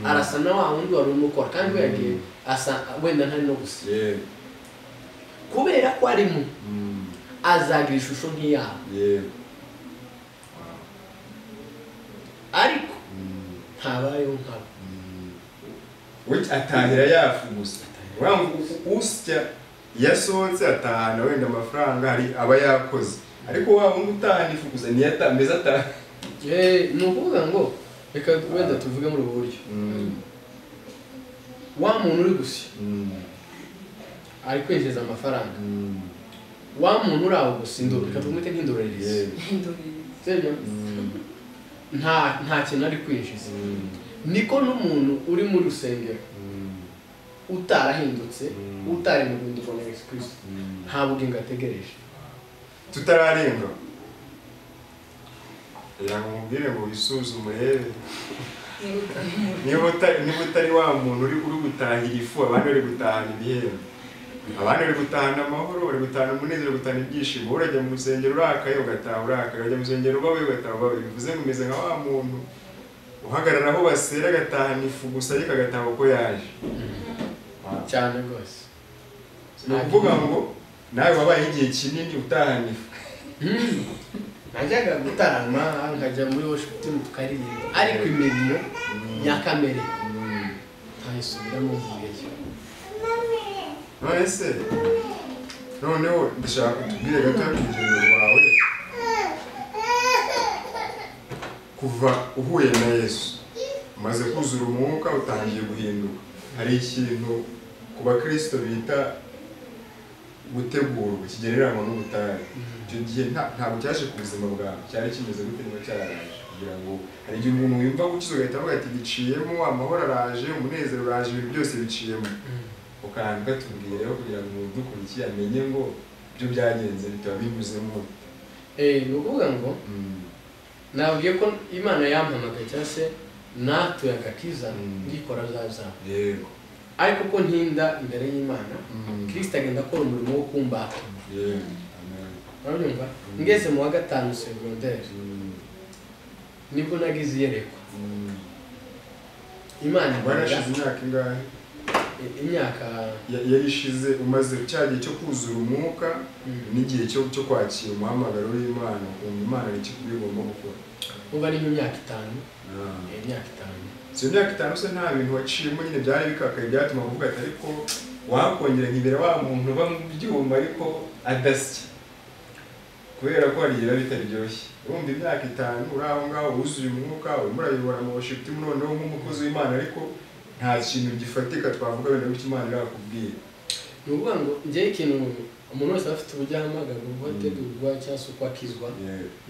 arasa na wa wundi wari umukora, kandi we yagiye asa wenda ntari no gusa, kubera ko arimo azagira ishusho nk'iyabo, ariko ntabayeho nkabo. We atahira yafu gusa, usya yasohotse atahana wenda amafaranga hari aba yakoze, ariko wa wundi utahana ifu gusa niyo atameze ataha. Ni ukuvuga ngo reka wenda tuvuge muri ubu buryo, wa muntu uri gusya ari kwinjiza amafaranga, wa muntu uri aho gusa indoro, reka tumwite nk'indorerezi, nta kintu ari kwinjiza. Niko n'umuntu uri mu rusengero utarahindutse, utari mu guhinduka na Yesu Kristo, nta bugingo ategereje. Tutararenga ngo mubwire ngo wisuzume urebe niba utari wa muntu uri gutahira ifu, abandi bari gutahana ibihembo, abandi bari gutahana amahoro, bari gutahana umunezero, bari gutahana ibyishimo. Urajya mu rusengero urakaye ugataha urakaye, urajya mu rusengero ubabaye ugataha ubabaye. Bivuze ngo umeze nka wa muntu uhagarara aho basera agatahana ifu gusa, ariko agataha uko yaje. Cyane rwose. Ni ukuvuga ngo nawe wabaye igihe kinini utahana ifu. Najyaga gutarama nkajya muri worship team tukaririmba, ariko imirimo ya kamere ntayisubiramo mvuyeyo. None se noneho ndashaka kutubwira gato ku rugendo rwawe kuva uhuye na Yesu, umaze kuzura umwuka utangiye guhinduka. Hari ikintu ku bakristo bita gutegurwa kigereranywa n'ubutayu. Icyo gihe ntabwo cyaje ku buzima bwawe, cyari kimeze gute niba cyaraje? Kugira ngo hari igihe umuntu yumva gukiza ugahita avuga ati biciyemo, amahoro araje, umunezero uraje, ibintu byose biciyemo. Ukandika tubwireho kugira ngo umuntu udukurikiye amenye ngo ibyo byagenze bitaba binyuzemo. Ni ukuvuga ngo nabwiye ko Imana yampamagaye cyangwa se natuye agakiza ngikora zazaho. Yego. Ariko ko ntinda imbere y'Imana, Kristo agenda akora umurimo wo kumbatura. Yego. Amen. Urumva? Ngeze mu wa 5 secondaire, nibwo nagize iyerekwa. Imana warashize imyaka ingahe? Imyaka yari ishize umaze cya gihe cyo kuzura umwuka n'igihe cyo kwakira umuhamagaro w'Imana, ukumva Imana ni ikikubwiye ugomba gukora. Uba ari nk'imyaka 5. Imyaka 5. Si imyaka 5 se nta bintu waciyemo nyine byari bikakaye byatuma uvuga ati ariko wakongera nkibera wa muntu uba mu byuma ariko adasya, kubera ko hari igihe bitaryoshye. Urumva imyaka 5 uri aho ngaho wuzuye umwuka, urimo urayobora mu worship team noneho nk'umukozi w'Imana, ariko nta kintu gifatika twavuga wenda bityo Imana irakubwira. Ni ukuvuga ngo njyewe ikintu umuntu wese afite uburyo ahamagarwa, uko ategurwa cyangwa se uko akizwa,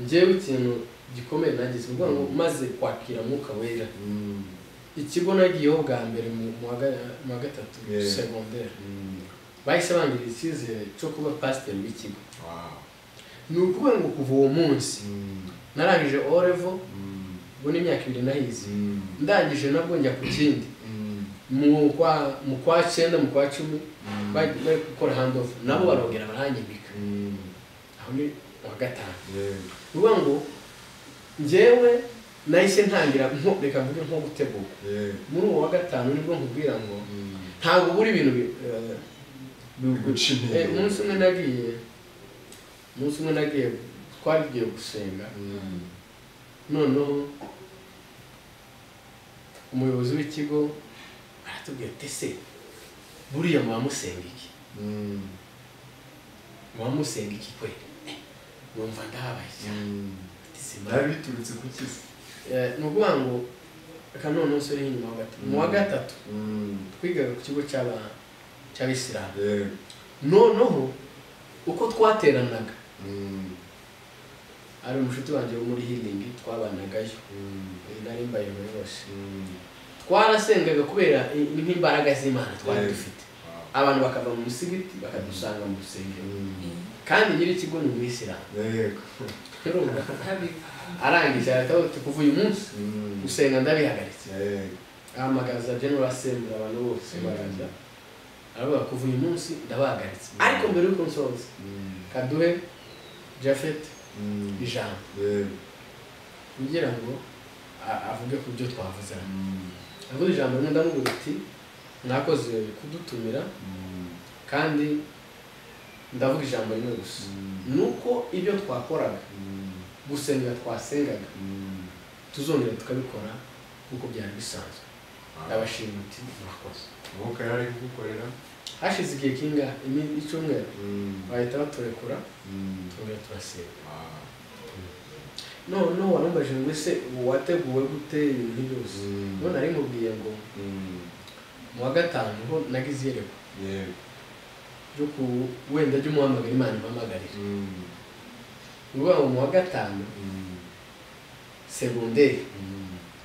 njyewe ikintu gikomeye nagize, ni ukuvuga ngo maze kwakira Mwuka Wera, ikigo nagiyeho bwa mbere mu wa 3 secondaire, bahise bangirira icyizere cyo kuba pasiteri w'ikigo. Ni ukuvuga ngo kuva uwo munsi narangije O level, ubwo ni imyaka 2 nahize, ndangije nabwo njya ku kindi mu kwa 9 mu kwa 10 bari gukora handover, nabo barongera baranyimika. Aho ni wa 5. Ni ukuvuga ngo njyewe nahise ntangira reka mvuge nko gutegurwa. Muri uwo wa 5 nibwo nkubwira ngo ntabwo buri ibintu biguca intege. Umunsi umwe nagiye twagiye gusenga, noneho umuyobozi w'ikigo aratubwira ati ese Buriya muba musenga iki? Muba musenga iki kweli? Numva ndababaye cyane. Byari biturutse ku ki? Ni ukuvuga ngo reka noneho nsubire inyuma ho gato. Mu wa gatatu twigaga ku kigo cy'Abisilamu. Noneho uko twateranaga, ari umushuti wanjye wo muri healing twabanagayo, nari mbayoboye bose, twarasengaga kubera nk'imbaraga z'Imana twari dufite. Abantu bakava mu musigiti bakadusanga mu rusengero, kandi nyiri ikigo ni umuyisilamu. Arangije aratavuga kuva uyu munsi gusenga ndabihagaritse. Ahamagaza General Assembly abantu bose baraza, aravuga kuva uyu munsi ndabahagaritse, ariko mbere y'uko nsoza kaduhe Japhet ijambo kugira ngo avuge ku byo twavuze. Avuze ijambo rimwe ndamubwira ati mwakoze kudutumira, kandi ndavuga ijambo rimwe gusa, nuko ibyo twakoraga gusenga twasengaga tuzongera tukabikora nkuko byari bisanzwe. Ndabashimira uti mwakoze. Umwuka yari kugukorera. Hashize igihe kinga icyumweru bahita baturekura twongera turasenga. Noneho warumbaje ngo ese wateguwe gute ibintu byose? None nari nkubwiye ngo mu wa gatanu ho nagize iyerekwa ryo ku wenda ry'umuhamagaro Imana impamagarira. Ni ukuvuga ngo mu wa gatanu segonderi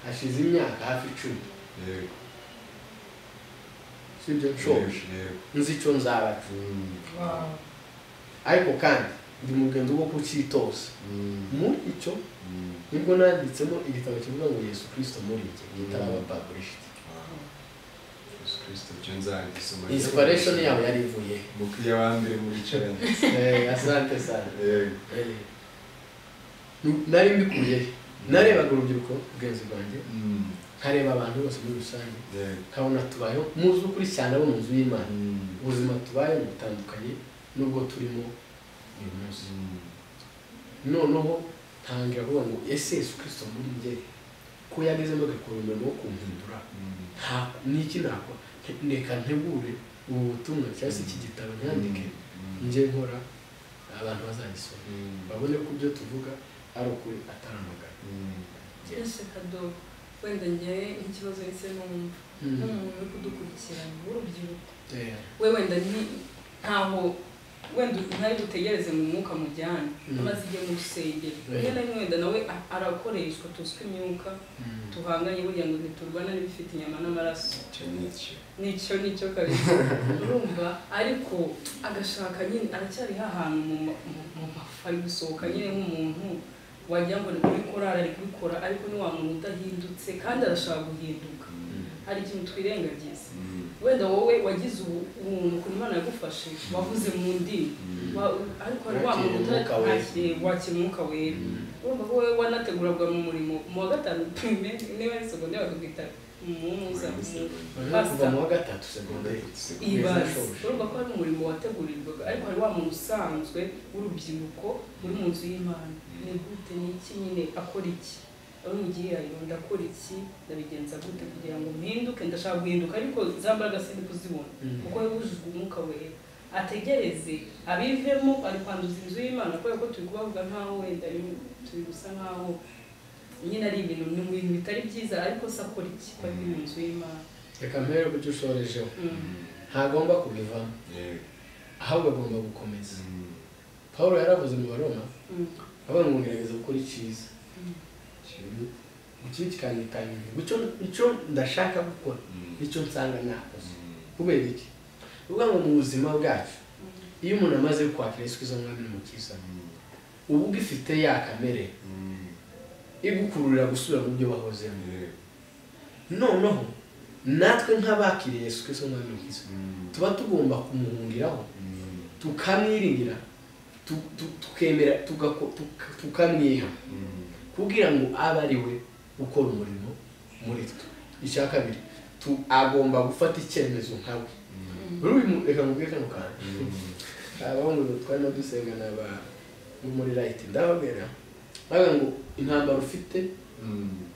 hashize imyaka hafi 10. Sibyo nshoje nzi icyo nzaba, ariko kandi ndi mu rugendo rwo kucyitoza. Muri icyo nibwo nanditsemo igitabo kivuga ngo Yesu Kristo muri njye, gitaraba published. Yesu Kristo cyo nzagisoma. Inspiration yawe yari ivuye mukiriya wa mbere muri challenge. Asante sana. Nari mbikuye, narebaga urubyiruko rw'inzu rwanjye, nkareba abantu bose muri rusange, nkabona tubayeho muzi ukuri cyane abo mu nzu y'Imana. Ubuzima tubayeho butandukanye n'ubwo turimo uyu munsi. Noneho ntangira kuvuga ngo ese Yesu Kristo muri njye ko yagezemo agakora umurimo wo kumpindura, niki nakora? Reka ntegure ubu butumwa cyangwa se iki gitabo nyandike njye nkora abantu bazagisoma babone ko ibyo tuvuga ari ukuri atari amagambo. Ese Kado, wenda njyewe nk'ikibazo ndetse numva nk'umuntu uri kudukurikirana w'urubyiruko, we wenda ntaho wenda ntari butegereze mu mwuka mujyane, amaze igihe mu rusengero, rimwe na rimwe wenda nawe arakoreshwa, tuzwi imyuka tuhanganye, burya ngo ntiturwana n'ibifite inyama n'amaraso, nicyo nicyo kabisa urumva. Ariko agashaka nyine aracyari hahantu mu mafu, ari gusohoka nyine nk'umuntu wagira ngo ni kuri korari ari kubikora, ariko ni wa muntu udahindutse kandi arashaka guhinduka. Hari ikintu twirengagiza, wenda wowe wagize ubuntu ku Imana yagufashe wavuze mu ndimi, ariko hari wa muntu wakira umwuka wera. Urumva ko wowe wanategurwaga mu murimo mu wa gatanu primaire, niba ari segonderi bakakwita umuza kuva mu wa gatatu segonderi. Ibaze, urumva ko hari umurimo wategurirwaga, ariko hari wa muntu usanzwe w'urubyiruko uri mu nzu y'Imana. Ni gute, ni iki nyine akora iki? Ari mu gihe ndakora iki, ndabigenza gute kugira ngo mpinduke? Ndashaka guhinduka ariko za mbaraga sindi kuzibona, kuko yujujwe umwuka wera. Ategereze abivemo, ari kwanduza inzu y'Imana, kubera ko turi kubavuga nkaho wenda turi gusa nkaho nyine ari ibintu ni ibintu bitari byiza, ariko se akora iki ko ari mu nzu y'Imana? Reka mpere ku cyo ushorejeho, ntagomba kubivamo, ahubwo agomba gukomeza. Pawulo yaravuze mu Baroma, avuga ngo ngerageza gukora icyiza, ikibi kikanyitanga, icyo ndashaka gukora nicyo nsanga nakoze. Kubera iki? Uvuga ngo mu buzima bwacu iyo umuntu amaze kwakira Yesu Kristo nk'Umwami n'Umukiza, uba ugifite ya kamere igukururira gusubira mu byo wahozemo. Noneho natwe nk'abakiriye Yesu Kristo nk'Umwami n'Umukiza tuba tugomba kumuhungiraho, tukamwiringira, tukemera, tukamwiha kugira ngo abe ari we ukora umurimo muri twe. Icya kabiri, agomba gufata icyemezo nkawe. Reka nkubwire kano kantu, abahungu twarimo dusengana muri right, ndababwira ngo intambara ufite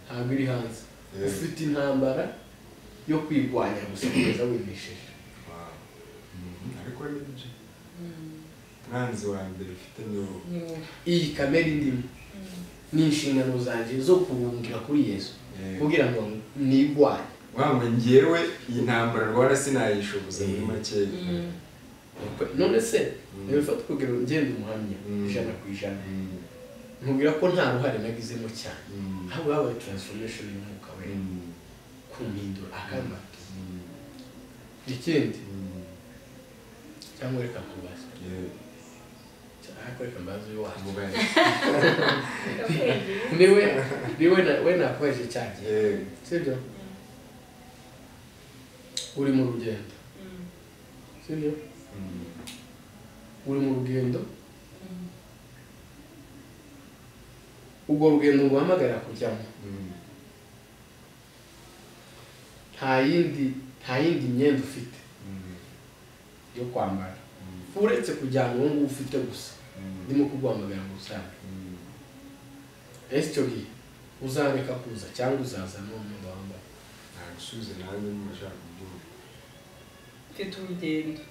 ntabwo iri hanze, ufite intambara yo kwirwanya gusa kugeza wimishije. Nibyo mwanzi wa mbere ufite ni wowe. Iyi kamere ndimo ni inshingano zanjye zo kubungira kuri Yesu kugira ngo nigwane. Wamwe ngewe iyi ntambara rwara sinayishoboza muri make. None se nibifata kugira ngo ngende umuhamya 100%. Nkubwira ko nta ruhare nagizemo cyane. Ahubwo habaye transformation y'umwuka we kumpindura akamata. Ikindi cyangwa reka nkubaze. Ariko reka mbaze uyu wacu. Niwe we nakwaje cyane. Sibyo? Uri mu rugendo. Sibyo? Uri mu rugendo. Ubwo rugendo nguhamagara kujyamo. Nta yindi myenda ufite yo kwambara. Uretse kujyana uwo nguwo ufite gusa. Ndimo kuguhamagara ngo usange. Ese icyo gihe uzareka kuza cyangwa uzaza n'uwo mwenda wambaye? Ntagusubize nanjye niba ushaka kubyumva. Mfite urugendo.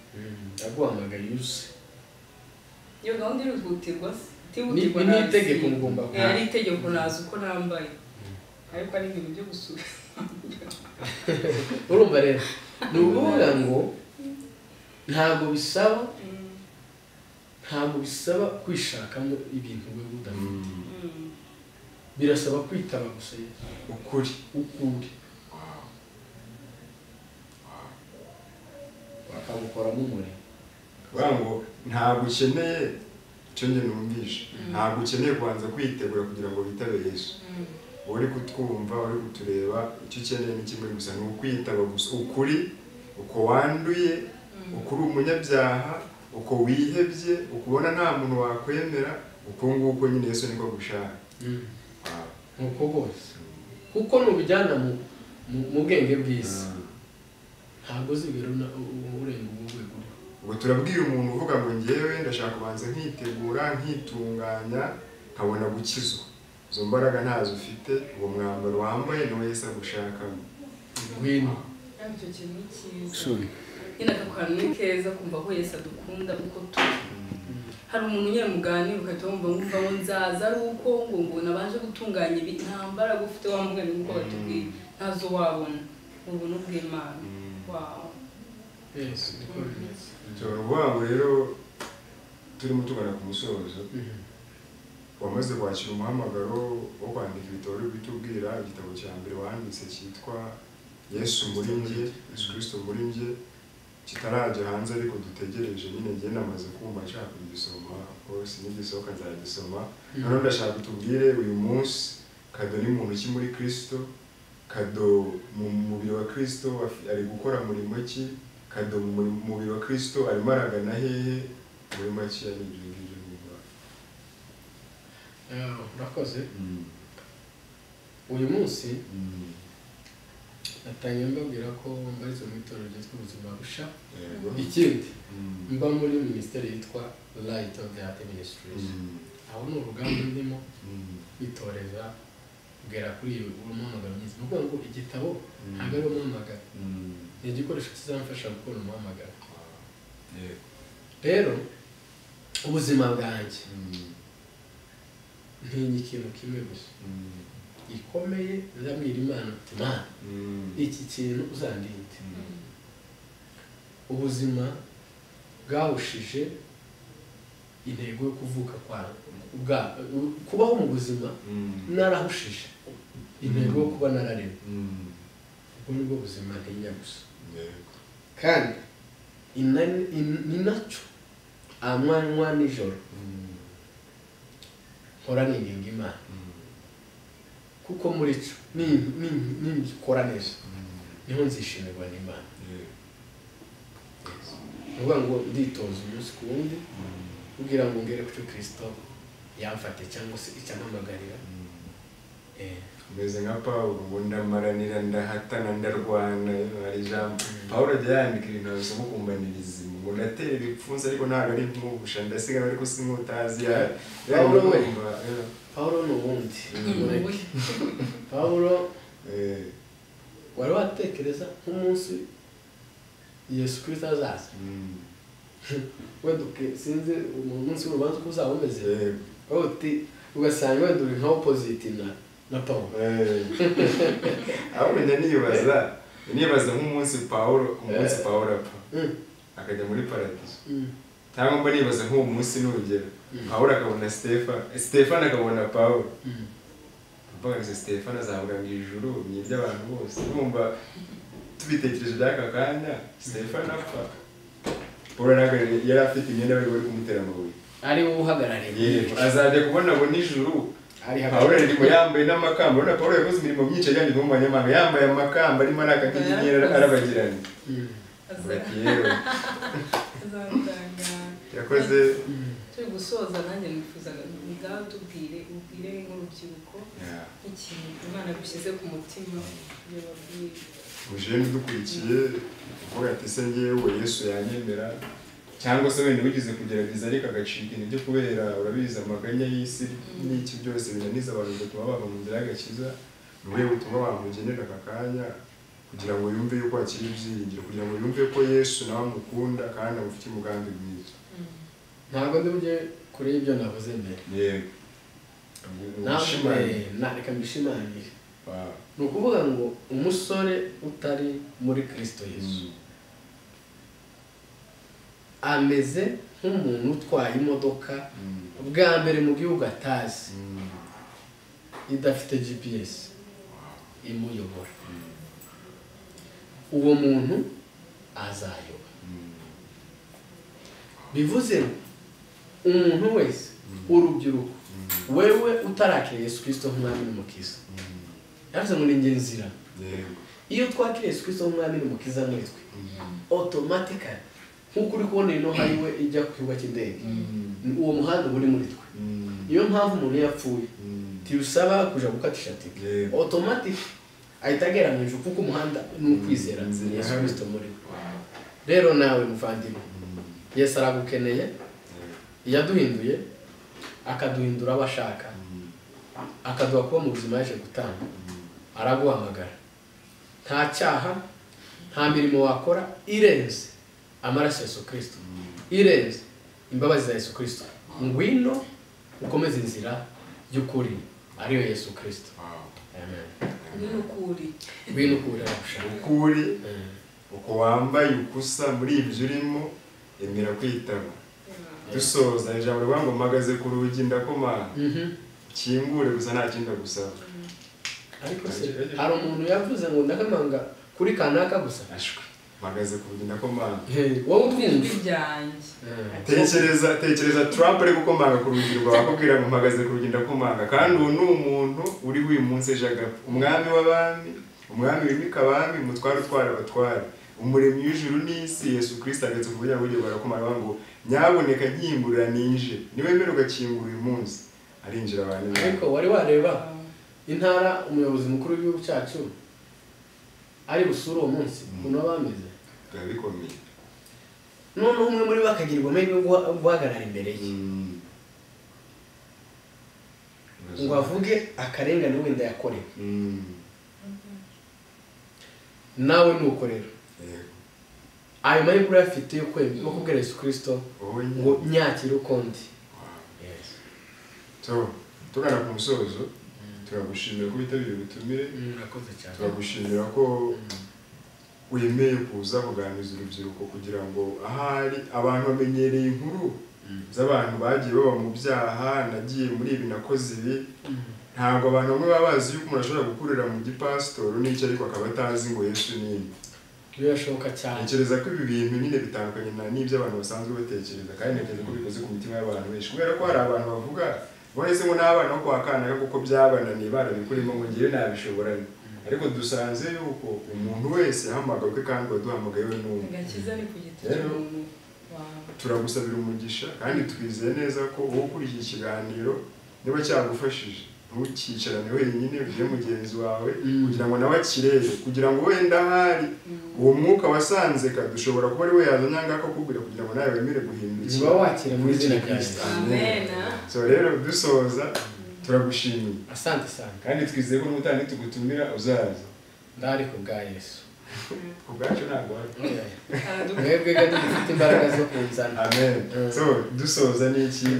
Ndaguhamagaye uze. Iyo gahunda irihutirwa se? Ni itegeko ngomba kuba. Ari itegeko nazi uko nambaye. Ariko ari ibintu byo gusubiza. Urumva rero ni ukuvuga ngo ntabwo bisaba kwishakamo ibintu wewe udafite. Birasaba kwitaba gusa Yesu. Ukuri. Bakagukoramo umurimo. Ngo ntabwo ukeneye icyo njye numvishe. Ntabwo ukeneye kubanza kwitegura kugira ngo witabe Yesu. Uri kutwumva, uri kutureba, icyo ukeneye ni kimwe gusa, ni ukwitaba gusa ukuri, uko wanduye, ukuri umunyabyaha, uko wihebye, ukubona nta muntu wakwemera, uko nguko nyine Yesu niko gushaka. Nuko rwose kuko nubijyana mu bwenge bw'isi ntabwo uzigera urenga ubwo rwego uriho. Ubwo turabwira umuntu uvuga ngo ngewe ndashaka kubanza nkitegura, nkitunganya, nkabona gukizwa. Izo mbaraga ntazo ufite, uwo mwambaro wambaye ni wo Yesu agushakamo. Ngwino. Icyo kintu ni cyiza. Nyine aka kantu ni keza kumva ko Yesu adukunda uko turi. Hari umuntu nyine muganira ugahita wumva ngo nzaza ari uko ngo nabanje gutunganya ibi, nta mbaraga ufite wa mugani nk'uko batubwiye, ntazo wabona. Ubuntu bw'Imana. Wow. Yesu niko bimeze. Ngo rero turimo tugana ku musozo. Wamaze kwakira umuhamagaro wo kwandika ibitabo bitubwira, igitabo cya mbere wanditse cyitwa Yesu muri njye, Yesu Kristo muri njye, kitarajya hanze ariko dutegereje nyine. Njye namaze kumva nshaka kugisoma, rwose nigisohoka nzagisoma. Noneho ndashaka utubwire uyu munsi Kado ni muntu ki muri Kristo, Kado mu mubiri wa Kristo ari gukora murimo ki, Kado mu mubiri wa Kristo arimo aragana hehe, muri make ni ibyo ngibyo niba. Urakoze. Uyu munsi natangiye mbabwira ko mbarizwa mu itorero ryitwa Ubuzima Busha. Ikindi mba muri minisiteri yitwa Light of the Heart Ministries. Aho ni urugamba ndimo kwitoreza kugera kuri uwo muhamagaro mwiza. Ni ukuvuga ngo igitabo ntabwo ari umuhamagaro, ni igikoresho kizamfasha gukora umuhamagaro. Rero ubuzima bwanjye ntinya ikintu kimwe gusa gikomeye, ndabwira Imana uti Mana iki kintu uzandinde. Ubuzima bwahushije intego yo kuvuka kwawe, kubaho mu buzima narahushije intego yo kuba nararemwe. Ubwo nibwo buzima ntinya gusa. Kandi ni nacyo amanywa nijoro nkora ninginga Imana, kuko muri cyo ningikora neza niho nzishimirwa n'Imana. Ni ukuvuga ngo nditoza umunsi ku wundi kugira ngo ngere ku cyo Kristo yamfate cyangwa se icyampamagarira. Umeze nka Pawulo ngo ndamaranira, ndahatana, ndarwana. Hari ijambo Pawulo ajya yandika ibintu abisoma ukumva ni bizima, ngo ndatera ibipfunsi ariko ntabwo ari nk'ubusha, ndasigana ariko sinkutazi. Pawulo ni uwundi. Pawulo wari watekereza nk'umunsi Yesu Kristo azaza? Wenda sinzi umunsi w'urubanza uko uzaba umeze, ugasanga wenda uri nka opposite na Paulo. Ahubwo njya nibaza nk'umunsi Paulo apfa akajya muri paradiso, cyangwa mba nibaza nk'uwo munsi nugera Paulo akabona Stefano akabona Paulo, mvuga ngo Stefano azavuga ngo ijuru ni iry'abantu bose. Urumva tubitekereje by'aka kanya, Stefano apfa, Paulo yari afite imyenda bari kumutera amabuye, ari we uhagarariye, azajya kubona abo nijuru. Paulo arimo yambaye n'amakamba, urabona Paulo yakoze imirimo myinshi ajyanye mu banyamahanga, yambaye amakamba arimo araka nk'inyenyeri arabagirana. Yakoze. Turi gusoza, nanjye nifuzaga ngaho tubwire ubwire nk'urubyiruko ikintu Imana gushyize ku mutima ibyo babwire. Uje dukurikiye uvuga ati se ngewe Yesu yanyemera, cyangwa se wenda wigeze kugerageza ariko agacika intege kubera urabizi amaganya y'isi n'iki byose binaniza abantu bigatuma bava mu nzira y'agakiza, ni ubuhe butumwa bamugenera aka kanya kugira ngo yumve yuko akiri ibyiringiro, kugira ngo yumve ko Yesu nawe amukunda kandi amufitiye umugambi mwiza? Ntabwo ndi bujye kure y'ibyo navuze mbere. Yego. Reka mbishimangire. Ni ukuvuga ngo umusore utari muri Kristo Yesu ameze nk'umuntu utwaye imodoka bwa mbere mu gihugu atazi, idafite GPS imuyobora. Uwo muntu azayoba. Bivuze umuntu wese urubyiruko wewe utarakira Yesu Kristo nk'umwami n'umukiza, yavuze ngo ni nzira. Iyo twakira Yesu Kristo nk'umwami n'umukiza muri twe, automatically nk'uko uri kubona ino highway ijya ku kibuga cy'indege, uwo muhanda uri muri twe. Niyo mpamvu umuntu yapfuye tibusaba kuja gukatisha tike, automatic ahita agera mu ijuru kuko umuhanda ni ukwizera Yesu Kristo muri we. Rero nawe muvandimwe, Yesu aragukeneye, yaduhinduye akaduhindura abashaka, akaduha kuba mu buzima yaje gutanga. Araguhamagara, nta cyaha, nta mirimo wakora irenze amaraso ya Yesu Kristo, irenze imbabazi za Yesu Kristo. Ngwino ukomeze inzira y'ukuri ariyo Yesu Kristo. Amen. Ngwino ukuri, ngwino ukuri, aragushaka. Ukuri uko wambaye ukusa muri ibyo urimo, emera kwitaba. Dusoza ijambo rivuga ngo mpagaze ku rugi ndakomanga, kingure gusa nta kindi agusaba. Ariko se hari umuntu yavuze ngo ndakomanga kuri kanaka gusa? Ashwe, mpagaze ku rugi ndakomanga. Wowe utwumva ibyanjye. Tekereza Trump ari gukomanga ku rugi rwawe akubwira ngo mpagaze ku rugi ndakomanga, kandi uwo ni umuntu uri uyu munsi ejo agapfa, umwami w'abami, umwami wimika abami, umutware utwara abatware, umuremyi w'ijuru n'isi, Yesu Kristo ageze ku muryango w'ijuru barakomanga ngo nyaboneka nkingurira ninje. Niwemera ugakingura uyu munsi arinjira abantu. Ariko wari wareba intara umuyobozi mukuru w'igihugu cyacu ari busura uwo munsi ukuntu bameze, biba bikomeye. Noneho umwe muri bo akagirirwa amahirwe yo guhagarara imbere ye ngo avuge akarengane wenda yakorewe. Nawe nuko rero ayo mahirwe urayafite yo kubwira Yesu Kristo ngo nyakire uko ndi. Tugana ku musozo, turagushimira ko witabiriye ubutumire. Murakoze cyane. Turagushimira ko wemeye kuza kuganiriza urubyiruko kugira ngo ahari abantu bamenyereye inkuru z'abantu bagiye baba mu byaha, nagiye muri ibi nakoze ibi. Ntabwo abantu bamwe baba bazi yuko umuntu ashobora gukurira mu gipasitori n'icyo, ariko akaba atazi ngo Yesu ni inde. Birashoboka cyane. Ntekereza ko ibi bintu nyine bitandukanye n'ibyo abantu basanzwe batekereza, kandi ntekereza ko bikoze ku mitima y'abantu benshi, kubera ko hari abantu bavuga ngo ese ngo n'abana bo kwa kanaka kuko byabananiye barabikurimo ngo ngewe nabishobora. Ariko dusanze yuko umuntu wese yahamagawe kandi waduhamagaye we n'umwe. Agakiza ni ku giti cy'umuntu. Turagusabira umugisha kandi twizeye neza ko wowe ukurikiye ikiganiro niba cyagufashije ntukicarane wenyine, ujye mugenzi wawe kugira ngo nawe akirebe, kugira ngo wenda ahari uwo mwuka wasanze dushobora kuba ari we yazanye aha ngaha akakubwira kugira ngo nawe wemere guhindukira wakira mu izina rya Yesu. Amen. So rero dusoza turagushimiye. Asante sana. Kandi twizeye ko n'ubutaha nitugutumira uzaza. Ndari ku bwa Yesu. Ubwacu ntabwo mwebwe kandi dufite imbaraga zo kunzana. Amen. So dusoza n'iki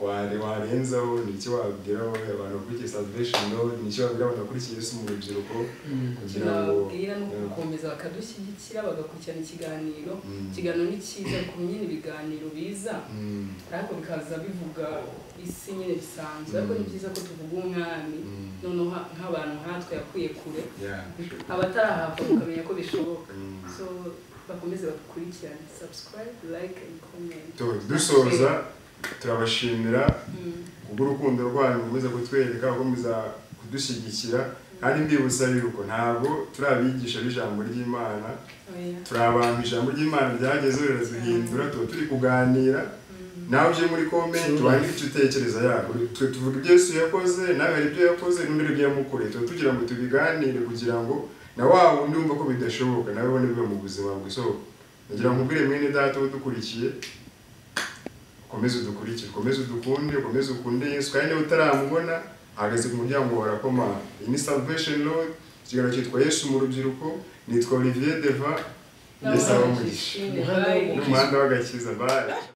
warenzaho, n'iki wabwira abantu bakurikiye Salvation Road, n'iki wabwira abantu bakurikiye Yesu mu rubyiruko kugira ngo babwira no gukomeza bakadushyigikira bagakurikirana ikiganiro. Ikiganiro ni cyiza ku nyine ibiganiro biza ariko bikaza bivuga isi nyine bisanzwe, ariko ni byiza ko tuvuga umwami noneho nk'abantu nkatwe yakwiye kure abatarahava mukamenya ko bishoboka. So bakomeze bakurikirane, subscribe, like and comment. Dusoza turabashimira kubw'urukundo rwanyu mukomeza kutwereka, mukomeza kudushyigikira, kandi mbibutsa yuko ntabwo turi abigisha b'ijambo ry'Imana, turi abantu ijambo ry'Imana ryagezeho riraduhindura, tuba turi kuganira nawe uje muri comment wandike icyo utekereza yako, twe tuvuga ibyo Yesu yakoze, nawe hari ibyo yakoze n'undi ibyo yamukoreye, tuba tugira ngo tubiganire kugira ngo na wa wundi wumva ko bidashoboka nawe ubone biba mu buzima bwe. So ndagira ngo nkubwire mwene data udukurikiye, ukomeze udukurikire, ukomeze udukunde, ukomeze ukunde Yesu, kandi niba utaramubona ahagaze ku muryango warakoma. Iyi ni Salvation Road, ikiganiro cyitwa Yesu mu rubyiruko, nitwa Olivier Deva, Yesu abamugisha. N'umuhanda w'agakiza, bye.